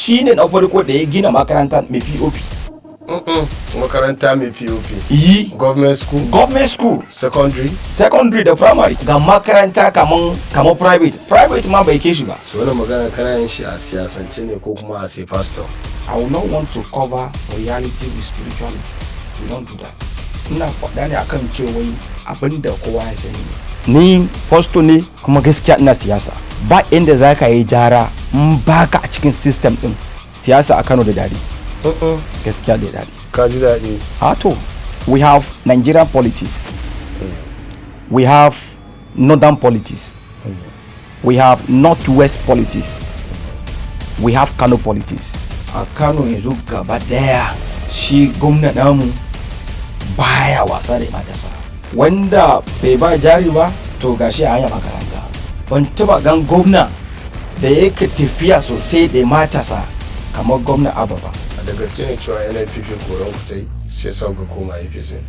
Shi ne na farko da ya gina makaranta mai POP. Makaranta mai POP? Yi. Government school? Government school. Secondary? Secondary da primary. Ga makaranta kaman private, private ma bai kai shi ba. So wannan magana kana yin shi a siyasance ne ko kuma a sai pastor? I will not want to cover reality with spirituality. We don't do that. Ina faɗa ne akan cewa abin da kowa ya sani ne. Ni pastor ne, kuma gaskiya ina siyasa. Ba inda za ka yi jara in baka a cikin system din siyasa a Kano da dadi. Gaskiya da dadi. Ka ji daɗi? Ah, to, we have Nigerian politics. We have northern politics. We have northwest politics. We have Kano politics. A Kano yanzu gaba daya, shi gwamna namu baya wasa da matasa. Wanda bai ba jari ba, to gashi a hanya makaranta. Ban taba gan gwamna da yake tafiya sosai da matasa kamar gwamna Abba ba. Da gaske ne cewa NNPP koran ku ta yi, sai sau ga koma APC?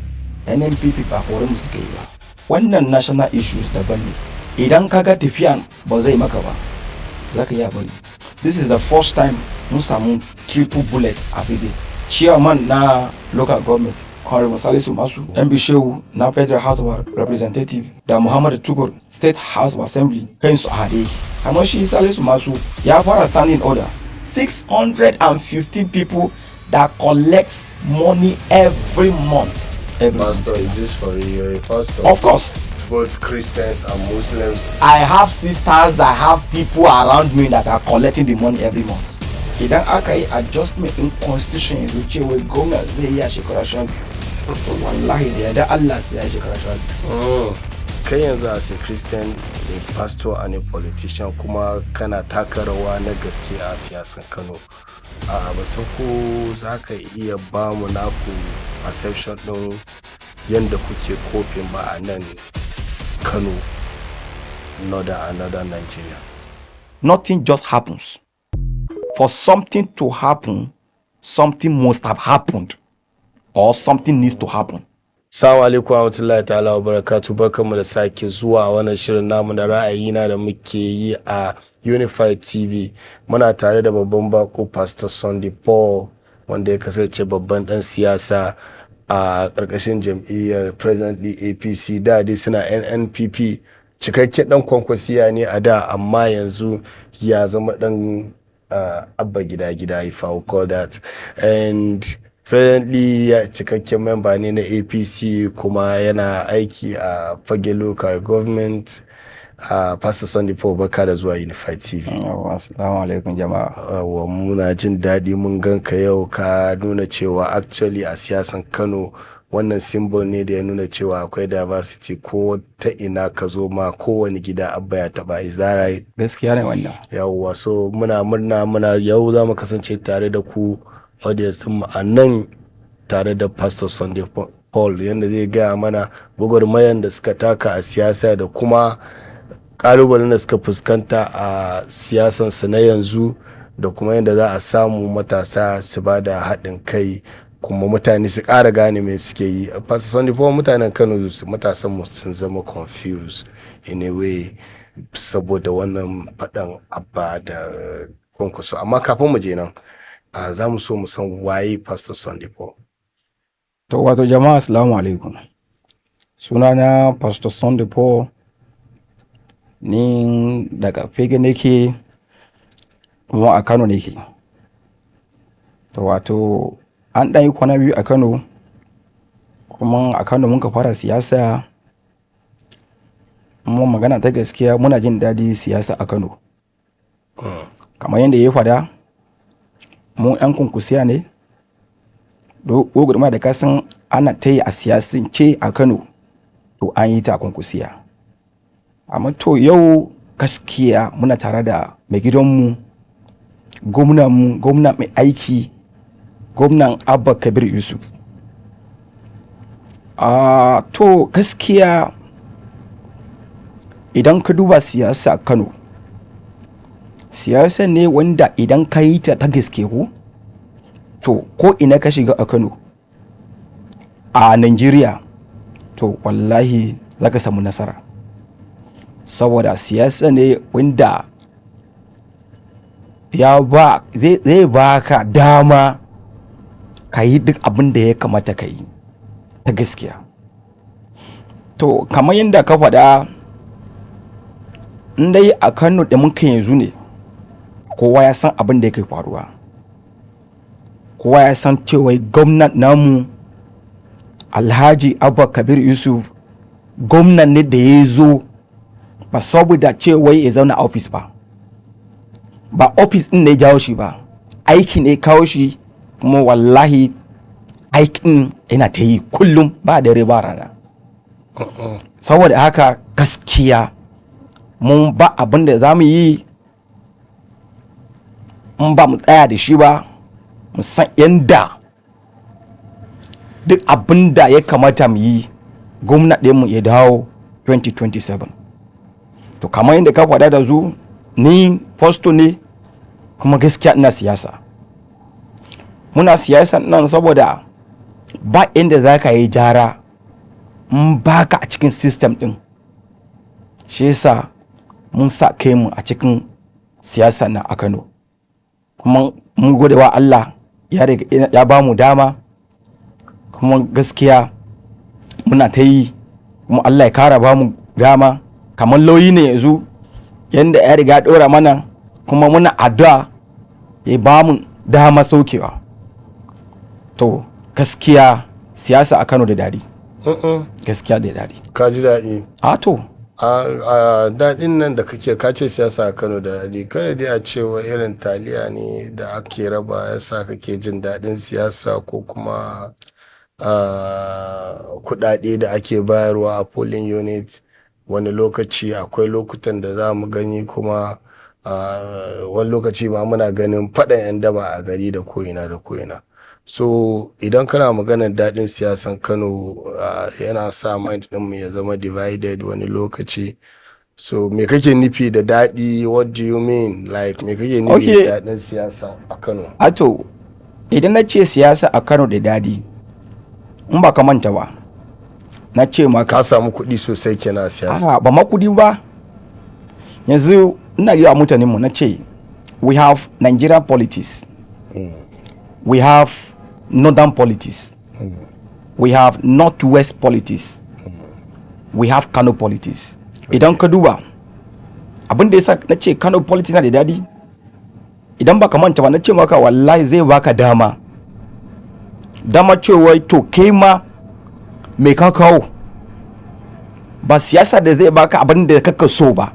NNPP ba korin mu suka yi ba. Wannan national issues daban ne. Idan ka ga tafiyan ba zai maka ba, za ka iya bari. This is the first time mun samu triple bullet a Fage. Chairman na local government, Honorable Salisu Masu, MB Shehu na Federal House of Representative da Muhammadu Tukur, State House of Assembly, kansu a haɗe. Kamar shi Salisu Masu ya fara standing order, 650 people that collects money every month. Every Pastor, month. is this for real? You're a pastor? Of course. Both Christians and Muslims? I have sisters, I have people around me that are collecting the money every month. Idan aka yi adjustment in constitution yanzu cewa gwamna zai iya shekara 12, to wallahi da yadda Allah sai ya yi shekara 12. Kai yanzu as a Christian, a pastor and a politician, kuma kana taka rawa na gaske a siyasan Kano, a ba san ko za ka iya ba mu naku perception din yadda kuke coping ba a nan Kano, northern and northern Nigeria. Nothing just happens. For something to happen, something must have happened or something needs to happen. Assalamu alaikum warahmatullahi ta'ala wa barakatuh. Barkanmu da sake zuwa wannan shirin namu na ra'ayina da muke yi a Unified TV. Muna tare da babban bako, Pastor Sunday Paul, wanda ya kasance babban dan siyasa a ƙarƙashin jam'iyyar presently APC, da dai suna NNPP. Cikakken dan Kwankwasiya ne a da, amma yanzu ya zama dan Abba Gida Gida, if I will call that, and presently ya cikakken member ne na APC, kuma yana aiki a Fage Local Government. Pastor Sunday Paul, barka da zuwa Unified TV. Assalamu alaikum, jama'a. Wa muna jin daɗi mun ganka yau. Ka nuna cewa actually a siyasan Kano, wannan symbol ne da ya nuna cewa akwai diversity ko ta ina ka zo ma, kowane gida Abba ya taba. Is that right? Gaskiya ne wannan. Yawwa, so muna murna. Muna yau za mu kasance tare da ku audience mu a nan tare da Pastor Sunday Paul, yadda zai gaya mana gwagwarmayan da suka taka a siyasa da kuma kalubalen da suka fuskanta a siyasansu na yanzu, da kuma yadda za a samu matasa su ba da haɗin kai, kuma mutane su ƙara gane me suke yi. Pastor Sunday Paul, mutanen Kano, matasan mu sun zama confused in a way saboda wannan faɗan Abba da Kwankwaso. Amma kafin mu je nan, za mu so mu san waye Pastor Sunday Paul. To, wato jama'a, assalamu alaikum. Sunana Pastor Sunday Paul. Ni daga Fage nake, kuma a Kano nake. To, wato an ɗan yi kwana biyu a Kano, kuma a Kano muka fara siyasa. Kuma magana ta gaskiya, muna jin daɗi siyasa a Kano. Kamar yadda ya faɗa, mu 'yan Kwankwasiya ne. Gwagwarmaya da ka san ana ta yi a siyasance a Kano, to an yi ta a Kwankwasiya. Amma to yau gaskiya muna tare da mai gidanmu, gwamnanmu, gwamna mai aiki, gwamnan Abba Kabir Yusuf. Ah, to gaskiya idan ka duba siyasa a Kano, siyasa ne wanda idan ka yi ta ta gaske ko, to ko ina ka shiga a Kano, a Nigeria, to wallahi za ka samu nasara. Saboda siyasa ne wanda Ya ba zai baka dama ka yi duk abin da ya kamata ka yi ta gaskiya. To, kamar yadda ka faɗa, in dai a Kano da muka yanzu ne, kowa ya san abin da yake faruwa. Kowa ya san cewa gwamnan namu, Alhaji Abba Kabir Yusuf, gwamnan ne da ya zo ba saboda cewa ya zauna a ofis ba. Ba ofis ɗin ne ya jawo shi ba, aiki ne ya kawo shi. Kuma wallahi aikin yana ta yi kullum, ba dare ba rana. Saboda haka gaskiya mun ba abin da za mu yi in ba mu tsaya da shi ba, mu san yanda duk abin da ya kamata mu yi, gwamna mu ya dawo 2027. To, kamar yadda ka faɗa da zu, ni pastor ne, kuma gaskiya ina siyasa. Muna siyasa nan saboda ba inda za ka yi jara in baka a cikin system ɗin. Shi yasa mun sa kai mu a cikin siyasa na a Kano, kuma mun gode wa Allah ya riga ya ba mu dama. Kuma gaskiya muna ta yi, kuma Allah ya kara ba mu dama. Kamar lauyi ne yanzu yanda ya riga ɗora mana, kuma muna addu'a ya ba mu dama saukewa. To, gaskiya siyasa a Kano da daɗi. Gaskiya da daɗi. Ka ji daɗi? A to. A daɗin nan da kake ka ce siyasa a Kano da daɗi, kada dai a cewa irin taliya ne da ake raba yasa kake jin daɗin siyasa, ko kuma kuɗaɗe da ake bayarwa a polling unit wani lokaci. Akwai lokutan da za mu gani kuma wani lokaci ma muna ganin faɗan 'yan daba a gari da ko'ina da ko'ina. So idan kana maganar daɗin siyasan Kano, yana sa mind ɗinmu ya zama divided wani lokaci. So me kake nufi da daɗi? What do you mean? Like, me kake nufi da daɗin siyasa a Kano? A to, idan na ce siyasa a Kano da daɗi, in ba ka manta ba, na ce maka Ka samu kuɗi sosai kenan a siyasa? A'a, ba ma kuɗi ba. Yanzu ina yi wa mutanenmu, na ce we have Nigerian politics, we have northern politics, we have northwest politics, we have Kano politics. Idan ka duba abin da yasa na ce Kano politics na da daɗi, idan baka manta ba, na ce maka wallahi zai baka dama cewa to kai ma me ka kawo. Ba siyasa da zai baka abin da kaka so ba,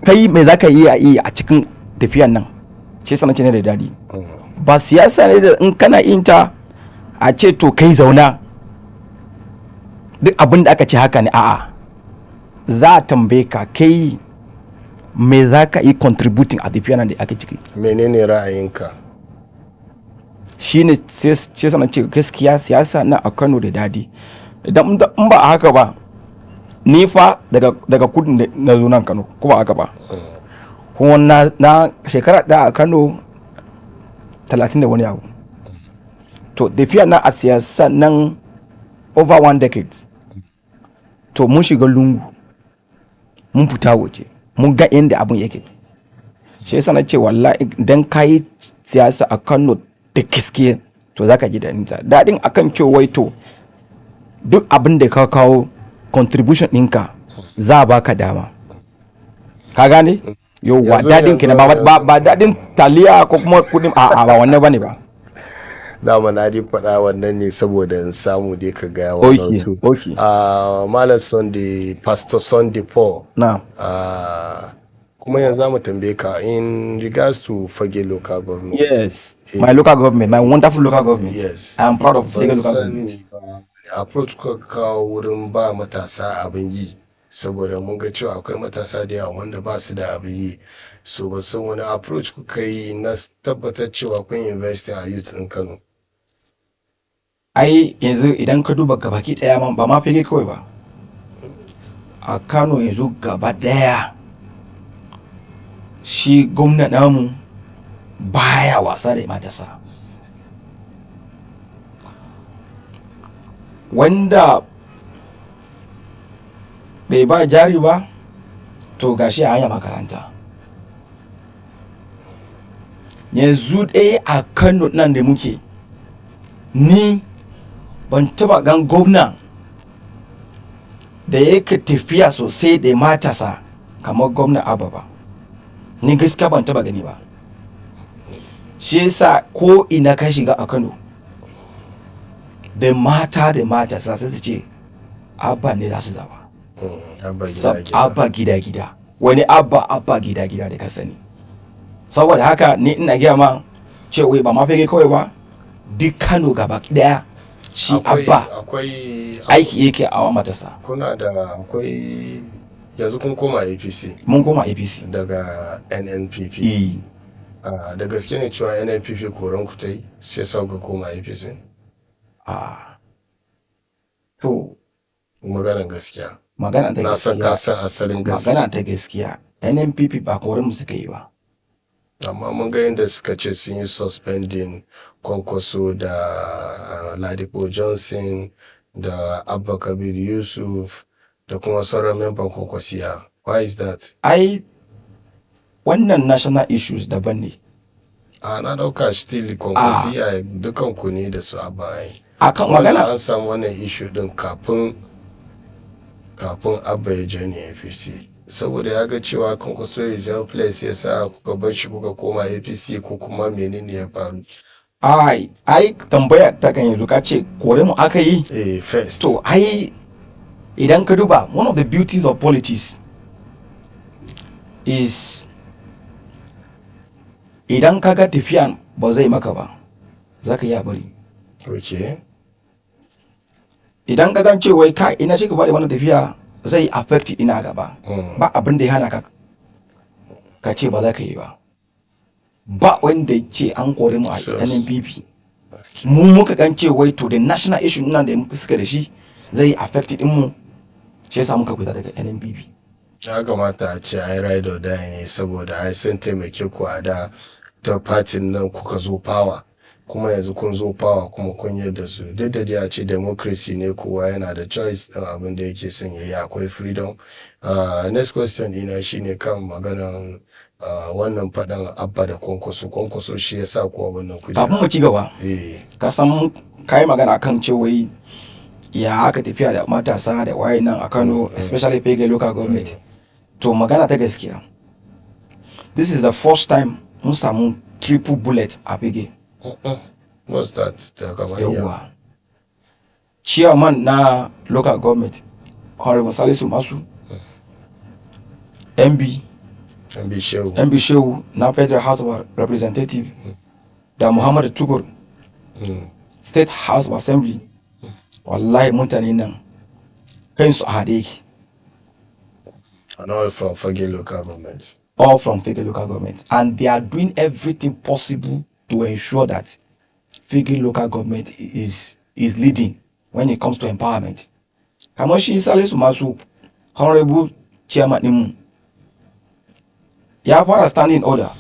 kai me za ka yi a yi a cikin tafiyan nan. Shi yasa na ce ne da daɗi. Ba siyasa ne da in kana yin ta a ce to kai zauna, duk abin da aka ce haka ne. A'a, za a tambaye ka, kai me za ka yi contributing a tafiyan nan da ake ciki? Menene ra'ayinka? Shine sai yasa na ce gaskiya siyasa na a Kano da dadi. Idan in ba a haka ba, ni fa daga kudu na zo nan Kano, ko ba haka ba? Kuma na shekara ɗaya a Kano 30 da wani abu. To, tafiya na a siyasa nan over one decade. To, mun shiga lungu, mun fita waje, mun ga inda abun yake. Shi yasa na ce wallahi idan ka yi siyasa a Kano da gaske, to za ka ji daɗin ta. Daɗin akan cewa to duk abin da ka kawo, contribution ɗinka, za a baka dama. Ka gane? Yauwa, daɗin kenan, ba daɗin taliya ko kuma kuɗin, a'a, ba wannan bane ba. Dama na dai faɗa wannan ne saboda in samu dai ka gaya one or two. Malam Sunday, Pastor Sunday Paul. Na. Kuma yanzu za mu tambaye ka in regards to Fage local government. Yes, my local government, my wonderful local government. Yes. I am proud of Ban Fage local government. sani ba approach kuka kawo wurin ba matasa abin yi, saboda mun ga cewa akwai matasa da yawa wanda ba su da abin yi. So ba san wani approach kuka yi na tabbatar cewa kun invest a youth ɗin Kano. Ai yanzu idan ka duba gabaki daya ma, ba ma Fage kawai ba, a Kano yanzu gaba daya, shi gwamna namu baya wasa da matasa. Wanda bai ba jari ba, to gashi a hanyar makaranta. Yanzu ɗaya a Kano nan da muke, ni ban taba gan gwamna da yake tafiya sosai da matasa kamar Gwamna Abba ba. Ni gaskiya ban taba gani ba. Shi yasa ko ina ka shiga a Kano, da mata da matasa sai su ce Abba ne za su zaba. Abba Gida Gida. Abba Gida Gida, wani Abba, Abba Gida Gida da ka sani. Saboda haka ni ina gaya ma cewa ba ma Fage kawai ba, duk Kano gaba daya shi Abba Akwai aiki yake a matasa. Kuna da akwai yanzu kun koma APC? Mun koma APC. Daga NNPP? Eh. Ah, da gaske ne cewa NNPP koran ku ta yi sai sa kuka koma APC? Ah, to. Maganar gaskiya. Magana ta Na san ka gaskiya. san asalin gaskiya. Magana ta gaskiya, NNPP ba korin mu suka yi ba. Amma mun ga yadda suka ce sun yi suspending Kwankwaso da Ladipo Johnson da Abba Kabir Yusuf da kuma sauran memban Kwankwasiya. Why is that? Ai wannan national issues daban ne. A na dauka still Kwankwasiya dukan ku ne da su a baya. Akan Wannan magana an samu wannan issue din kafin Abba ya join APC. Saboda ya ga cewa Kwankwaso is helpless, ya sa kuka bar shi kuka koma APC, ko kuma menene ya faru? Ai tambaya ta kan yanzu ka ce kore mu aka yi? Eh, first. To, ai idan ka duba, one of the beauties of politics is idan ka ga tafiyan ba zai maka ba, za ka iya bari. Idan ka gan cewa ka ina shi gaba da wannan tafiya zai affect ina gaba, ba abin da ya hana ka ka ce ba za ka yi ba. Ba wanda ya ce an kore mu a NNPP. Mu muka gan cewa to, the national issue nan da muka suka da shi zai affect din mu, shi yasa muka fita daga NNPP. Ya kamata a ce ai ride or die ne, saboda ai sun taimake ku a da ta party nan kuka zo power, kuma yanzu kun zo power kuma kun yarda su. Duk da dai a ce democracy ne, kowa yana da choice ɗin abin da yake son yayi, akwai freedom. Next question ɗina shine kan maganan wannan faɗan Abba da Kwankwaso. Kwankwaso shi ya sa kuwa wannan kujera. Kafin mu ci gaba, ka san ka yi magana kan cewa ya aka tafiya da matasa da waye nan a Kano, especially Fage local government. To, magana ta gaskiya, this is the first time mun samu triple bullet a Fage. What's that? Ta kamar ya. Yawwa, chairman na local government, Honorable Salisu Masu, MB MB Shehu. MB Shehu na Federal House of Representative, da Muhammadu Tukur, State House of Assembly. Wallahi mutane nan kansu a haɗe yake. And all from Fage local government. All from Fage local government, and they are doing everything possible to ensure that Fage local government is leading when it comes to empowerment. Kamar shi Salisu Masu, honorable chairman ɗinmu, ya fara standing order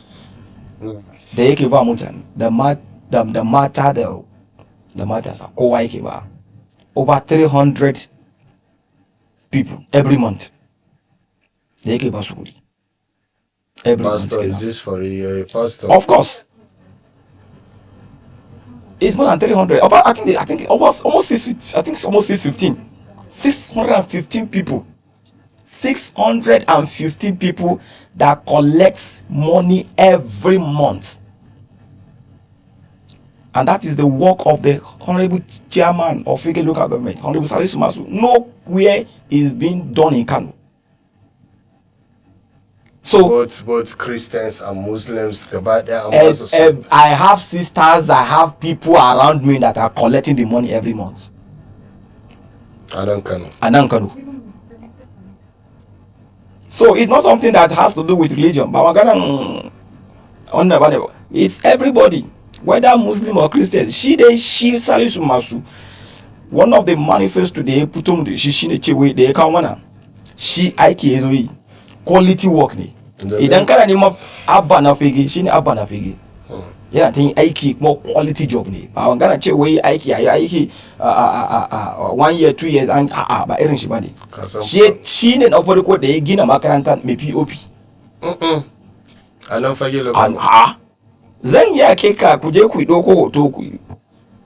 da yake ba mutane da mata da matasa, kowa yake ba, over 300 people every month da yake ba su kuɗi every month Pastor, is kenan. this for real? You're a pastor. Of course. It's more than 300. Over, I think almost six, I think it's almost 615. 615 people. 615 people that collects money every month. And that is the work of the honorable chairman of Fage local government, Honorable Salisu Masu. Nowhere is being done in Kano. So Both Christians and Muslims gaba ɗaya an ba su I have sisters, I have people around me that are collecting the money every month. A nan Kano. A nan Kano. So it's not something that has to do with religion. Ba maganan wannan ba ne ba. It's everybody, whether Muslim or Christian. Shi dai shi Salisu Masu, one of the manifesto da ya fito mu da shi shine cewa da ya kawo mana shi aiki ya zo yi, quality work ne. Idan kana neman Abba na Fage, shine Abba na Fage. Yana ta yin aiki kuma quality job ne. Ba magana ce wai aiki a yi aiki a 1 year, 2 years an a ba irin shi ba ne. Ka san Shi ne na farko da ya gina makaranta mai POP. A nan Fage local. A Zan iya kai ka ku je ku yi ɗauko hoto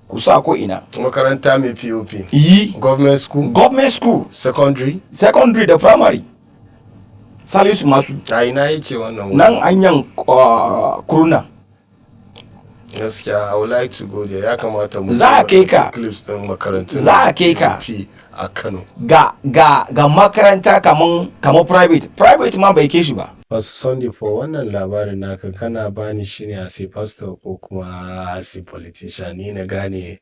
ku sa ko ina. Makaranta mai POP? Yi. Government school? Government school. Secondary? Secondary da primary, Salisu Masu. A ina yake wannan wuri? Nan anyan Kurna. Gaskiya, I would like to go there. Ya kamata mu Za a kai ka. clips din makarantun Za a kai ka. POP a Kano. Ga makaranta kaman private ma bai kai shi ba. Pastor Sunday, for wannan labarin naka, kana bani shi ne as a pastor ko kuma as a politician? Ni na gane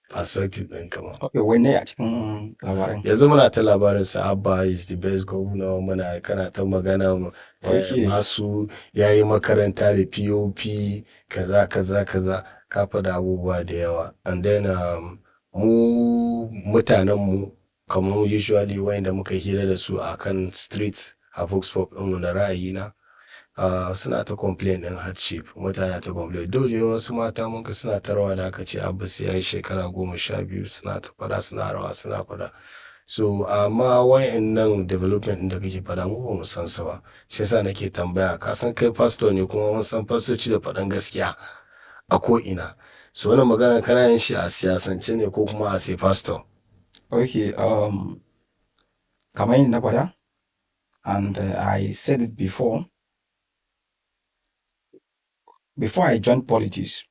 perspective ɗin kama. Okay, wanne a cikin labarin? Yanzu muna ta labarin sa Abba is the best governor, muna kana ta magana masu yayi makaranta da POP, kaza kaza kaza, ka faɗa abubuwa da yawa. And then mu mutanen mu, kamar usually wayanda muka hira da su a kan streets a vox pop ɗinmu na ra'ayina, suna ta complain ɗin hardship. Mutane ta complain dole, wasu mata mun ga suna ta rawa da aka ce Abba sai ya yi shekara 12, suna ta faɗa, suna rawa, suna faɗa. So amma wayannan development ɗin da kake faɗa, mu ba mu san su ba. Shi yasa nake tambaya. Ka san kai pastor ne, kuma mun san fastoci da faɗan gaskiya a ko ina. So wannan magana kana yin shi a siyasance ne ko kuma as a pastor? Okay, kamar yadda na faɗa, and I said it before, before I joined politics,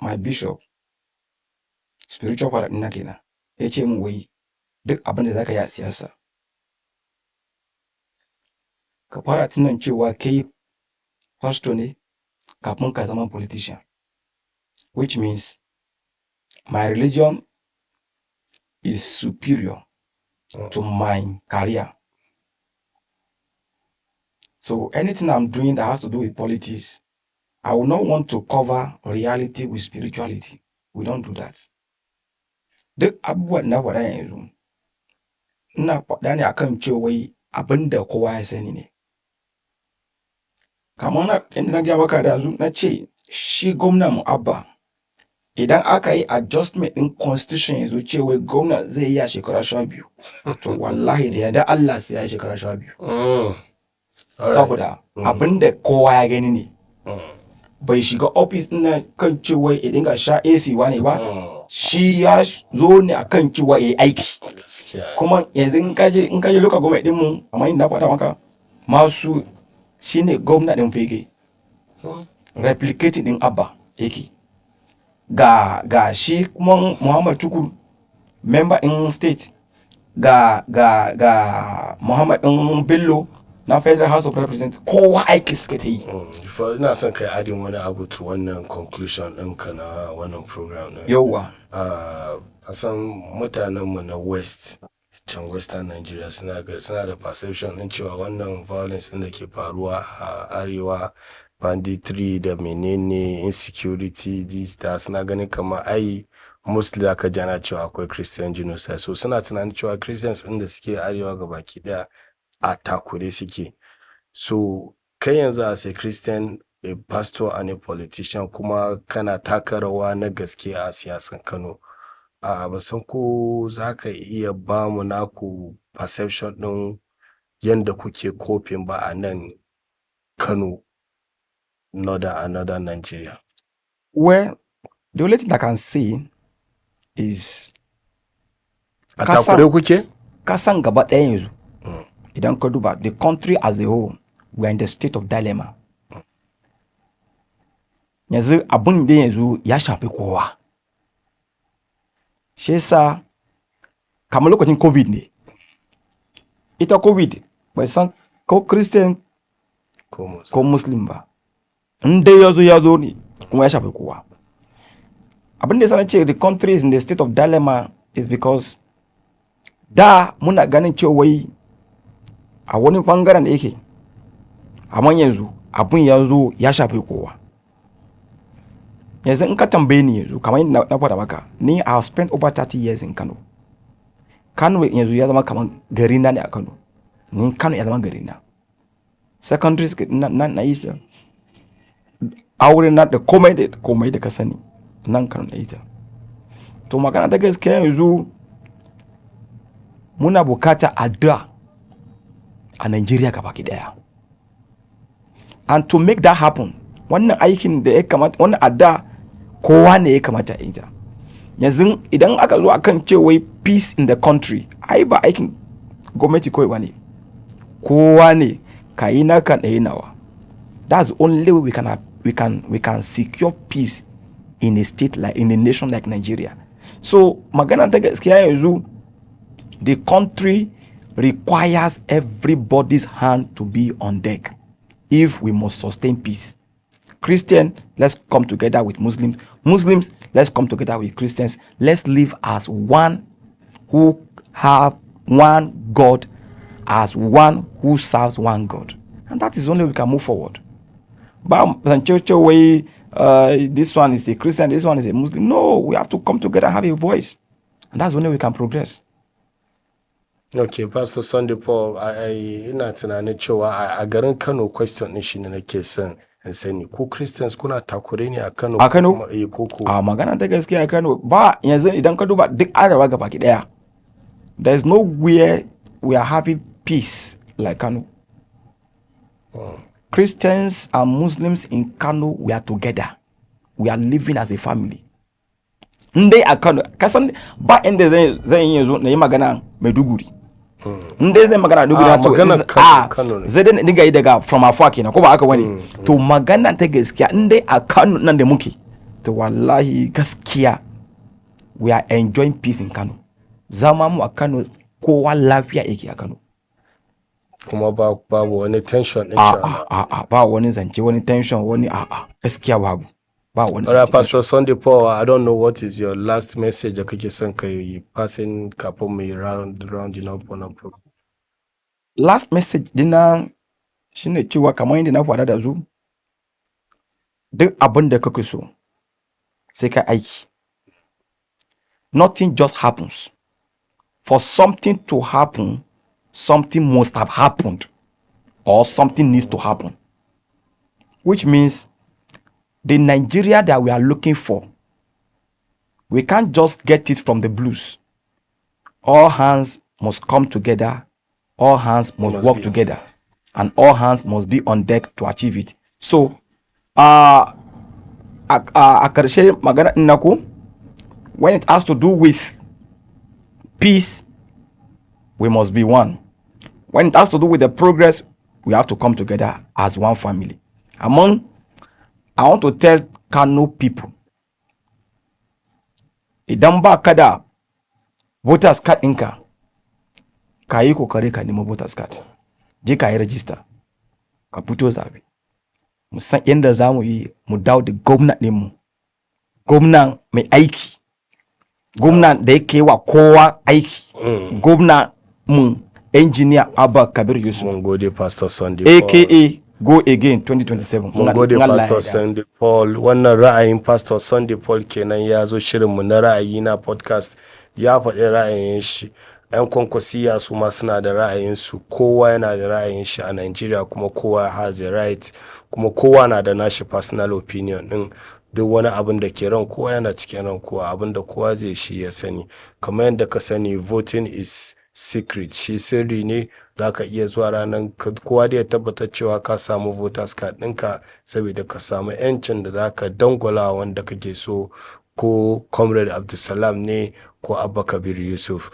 my bishop, spiritual father ɗina kenan, ya ce min wai duk abin da za ka yi a siyasa, ka fara tunan cewa kai pastor ne kafin ka zama politician, which means my religion is superior to my career. So anything I'm doing that has to do with politics, I will not want to cover reality with spirituality. We don't do that. Duk abubuwan na faɗa yanzu, ina faɗa ne akan cewa wai abin da kowa ya sani ne. Kamar na inda na gaya maka da na ce shi gwamnan mu Abba, idan aka yi adjustment ɗin constitution yanzu cewa gwamna zai yi a shekara 12, to wallahi da yarda Allah sai ya yi shekara 12. Saboda abin da kowa ya gani ne. Bai shiga ofis ɗin nan kan cewa ya dinga sha AC wane ba, shi ya zo ne akan cewa ya yi aiki. Kuma yanzu in ka je local government ɗinmu, kamar yadda na faɗa maka, masu shine gwamna ɗin Fage. Replicating ɗin Abba yake. Ga shi kuma Muhammad Tukur, member in state, ga Muhammad ɗin Bello na Federal House of Representatives, kowa aiki suka ta yi. Ina son kai adding wani abu to wannan conclusion ɗinka na wannan program ɗin. Yauwa. A san mutanenmu na West, can Western Nigeria, suna da perception ɗin cewa wannan violence ɗin da ke faruwa a arewa, banditry da menene, insecurity da suna ganin kamar ai mostly aka ji ana cewa akwai Christian genocide. So suna tunanin cewa Christians ɗin da suke arewa gabaki ɗaya a takure suke. So kai yanzu as a Christian, a pastor and a politician, kuma kana taka rawa na gaske a siyasan Kano, a ban san ko za ka iya ba mu naku perception ɗin yanda kuke coping ba a nan Kano, northern and northern Nigeria. Well, the only thing I can say is A takure kuke? Kasan gaba ɗaya yanzu, idan ka duba the country as a whole, we are in the state of dilemma. Yanzu abun da yanzu ya shafi kowa. Shi yasa kamar lokacin COVID ne. Ita COVID bai san ko Christian ko Muslim, ko Muslim ba. In dai ya zo, ya zo ne kuma ya shafi kowa. Abin da yasa na ce the country is in the state of dilemma is because da muna ganin cewa wai a wani bangaren da yake, amma yanzu abun ya zo ya shafi kowa. Yanzu in ka tambaye ni yanzu, kamar yadda na faɗa maka, ni I have spent over 30 years in Kano. Kano yanzu ya zama kamar gari na ne a Kano. Ni Kano ya zama gari na. Secondary school na yi shi. Aure na da komai da ka sani nan Kano na yi ta. To magana ta gaskiya, yanzu muna bukata addu'a a Nigeria gabaki daya. And to make that happen, Wannan aikin da ya kamata, wannan adda kowa ne ya kamata ya yi ta. Yanzu idan aka zo akan cewa peace in the country, ai ba aikin gwamnati kawai ba ne. Kowa ne ka yi naka, na yi nawa. That's the only way we can secure peace in a state like in a nation like Nigeria. So magana ta gaskiya yanzu, the country requires everybody's hand to be on deck if we must sustain peace. Christian, let's come together with Muslims. Muslims, let's come together with Christians. Let's live as one who have one God, as one who serves one God. And that is only we can move forward. Ba zance wai this one is a Christian, this one is a Muslim. No, we have to come together and have a voice. And that's the only way we can progress. Ok, Pastor Sunday Paul, ina tunanin cewa a garin Kano, question din shi ne nake son in sani. Ko Christians kuna takure ne a Kano? A Kano? Kuma, eh, ko ko. A magana ta gaskiya, a Kano ba. Yanzu idan ka duba duk arewa gaba ki daya, there is nowhere we are having peace like Kano. Christians and Muslims in Kano, we are together. We are living as a family. In dai a Kano, kasan ba inda zan yi yanzu na yi magana Maiduguri. In dai zai magana Maiduguri, Ah, to maganar Kano, Kano ne. Zai dai dinga yi daga from afar kenan, ko ba haka wani. To magana ta gaskiya, in dai a Kano nan da muke, to wallahi gaskiya we are enjoying peace in Kano. Zama mu a Kano, kowa lafiya yake a Kano. Kuma ba babu wani tension A insha Allah. A ba wani zance wani tension wani, a a gaskiya babu. Ba wani Alright, zance. Pastor Sunday Paul, I don't know what is your last message da kake son ka yi passing kafin mu yi rounding up wannan program. Last message dina shine cewa, kamar yadda na faɗa da zu, duk abin da kake so sai ka aiki. Nothing just happens. For something to happen, something must have happened or something needs to happen, which means the Nigeria that we are looking for, we can't just get it from the blues. All hands must come together, all hands must Must work be. together, and all hands must be on deck to achieve it. So a ƙarshe magana ɗin naku, when it has to do with peace, we must be one. When it has to do with the progress, we have to come together as one family. Among, I want to tell Kano people, idan ba ka da voters card ɗinka, ka yi kokari ka nemi voters card, je ka yi register, ka fito zabe. Mu san yadda za mu yi mu dawo da gwamna ɗinmu, gwamna mai aiki, gwamna da yake wa kowa aiki, gwamna mu, Engineer Abba Kabir Yusuf, Mun gode, Pastor Sunday Paul. aka Go Again 2027. Mun gode, In Allah ya Pastor yarda. Sunday Paul. Wannan ra'ayin Pastor Sunday Paul kenan, ya zo shirinmu na ra'ayi na podcast, ya faɗi ra'ayin shi. 'Yan Kwankwasiya su ma suna da ra'ayinsu. Kowa yana da ra'ayin shi a Nigeria, kuma kowa has a right, kuma kowa na da nashi personal opinion din. Duk wani abin da ke ran kowa yana cikin ran kowa, abin da kowa zai shi ya sani. Kamar yadda ka sani, voting is secret, shi sirri ne. Za ka iya zuwa ranar, kowa da ya tabbatar cewa ka samu voters card ɗinka, saboda ka samu 'yancin da za ka dangwala wanda kake so, ko Comrade Abdulsalam ne ko Abba Kabir Yusuf.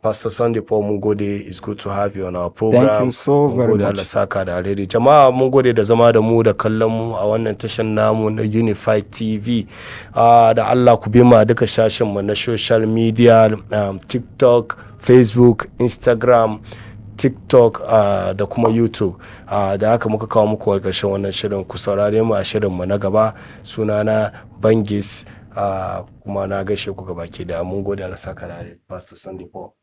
Pastor Sunday Paul, mun gode. It's good to have you on our program. Thank you so Mun very gode. much. Allah saka da alheri. Jama'a, mun gode da zama da mu da kallon mu a wannan tashan namu na Unified TV. Da Allah ku bi mu a duka shashin mu na social media, TikTok, Facebook, Instagram, TikTok da kuma YouTube. Da haka muka kawo muku ƙarshen wannan shirin. Ku saurare mu a shirin mu na gaba. Sunana Bangis, kuma na gaishe ku gabaki da mun gode. Allah saka da alheri, Pastor Sunday Paul.